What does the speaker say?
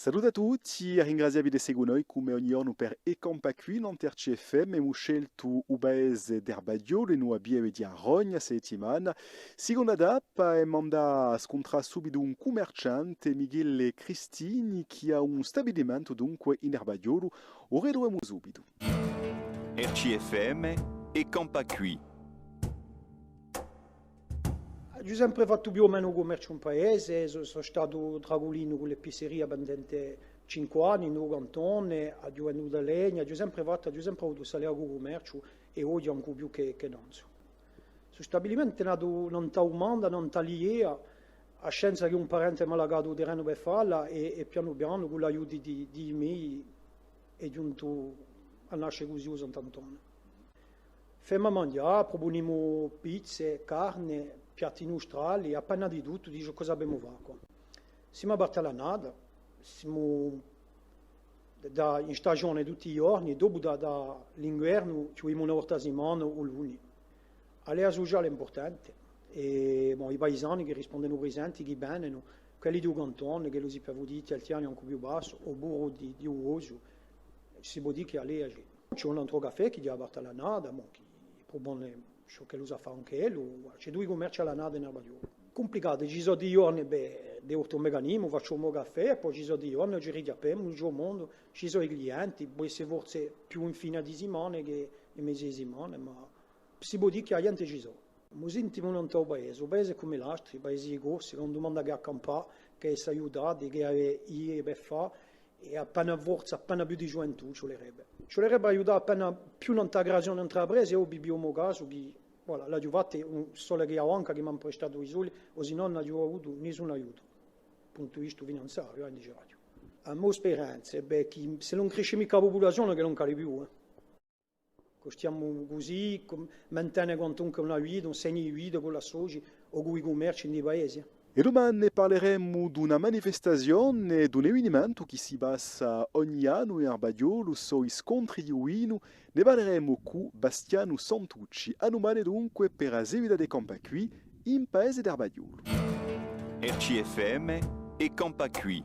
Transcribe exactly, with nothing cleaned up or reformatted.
Salute à tutti, à ringrazià vi d'esse cù noi cum'è ogni ghjornu per È campà quì, nant'à R C F M, emu sceltu u paese d'Erbaghjolu, in a pieve di a Rogna, sta settimana. Siconda tappa, emu da andà à scuntrà subitu un cummerciante, Michele Cristini, chì hà un stabilimentu dunque in Erbaghjolu, u ritruvemu subitu. R C F M, È campà quì. Aghju sempre fattu più o menu cummerciu in paese, sò, sò statu tragulinu cù l'epiceria pendente cinque anni, in u cantone, aghju vendutu a legna, aghju sempre fattu, aghju sempre avutu u salariu cù u cummerciu è oghje ancu più chè, chè nanzu. Stu stabilimentu hè natu nant'à a dumanda, nant'à l'idea, a scienza chì un parente m'hà lacatu u terrenu per falla è, è pianu pianu, cù l'aiutu di, di i mei, hè ghjuntu à nasce cusì u Sant'Antone. Femu à manghjà, prupunimu pizze, carne, piatti nustrali, appena di tuttu, dice cosa avemu à fà quà. Simu aperti à l'annata, simu da, in stagione tutti i ghjorni, dopu da, da l'inguernu, chjudimu una volta à simana u luni. A lea suciale hè impurtante, è, bon, i paisani chì rispondenu prisenti, chì venenu, quelli di u cantone, ch'ellu si pò dì, chì a tignenu ancu più bassu, o puru di, di u Bosgiu, si pò dì chì a lea ci hè. Ci hè un antru caffè chì hè apertu à l'annata, bon, chì prupone ciò ch'ellu sà fà anch'ellu, ci hè dui cummerci à l'annata in Erbaghjolu. Cumplicatu, ci sò di ghjorni, bè, devu avè u mo mecanismu, facciu u mo caffè, è po ci sò di ghjorni, ci richjappemu, ci hè u mondu, ci sò i clienti, pò esse forse più in fine di simana chè in mezu di simana, ma si pò dì chì a ghjente ci sò. U mo sintimu nant'à u paese, u paese hè cum'è l'altri, i paesi corsi, chì ùn dumanda chè à campà, chè à esse aiutati, chè à avè idee per fà, è appena forse, appena più di ghjuventù ci vulerebbe. Ci vulerebbe à aiutà appena più nant'à a creazione d'intraprese, è eiu vi dicu u mo casu chì, voilà, l'aghju fattu, un sole chì a banca chì m'hà prestatu i soldi, o sinnò ùn aghju avutu nisun aiutu, puntu di vista finanziariu, eh, diceraghju. A mo speranza hè, bè, chì s'ellu ùn cresce micca a pupulazione, ch'ellu ùn cali più, eh. Custemu cusì, cù, mantene quantunque una vita, un segnu di vita cù l'associ o cù i cummerci in i paesi. È dumane parleremu d'una manifestazione, d'un evenimentu chì si passa ogni annu in Erbaghjolu, sò i scontri di u vinu, ne parleremu cù Bastianu Santucci. À dumane dunque per a seguita d'È campà quì, in paese d'Erbaghjolu. R C F M, È campà quì.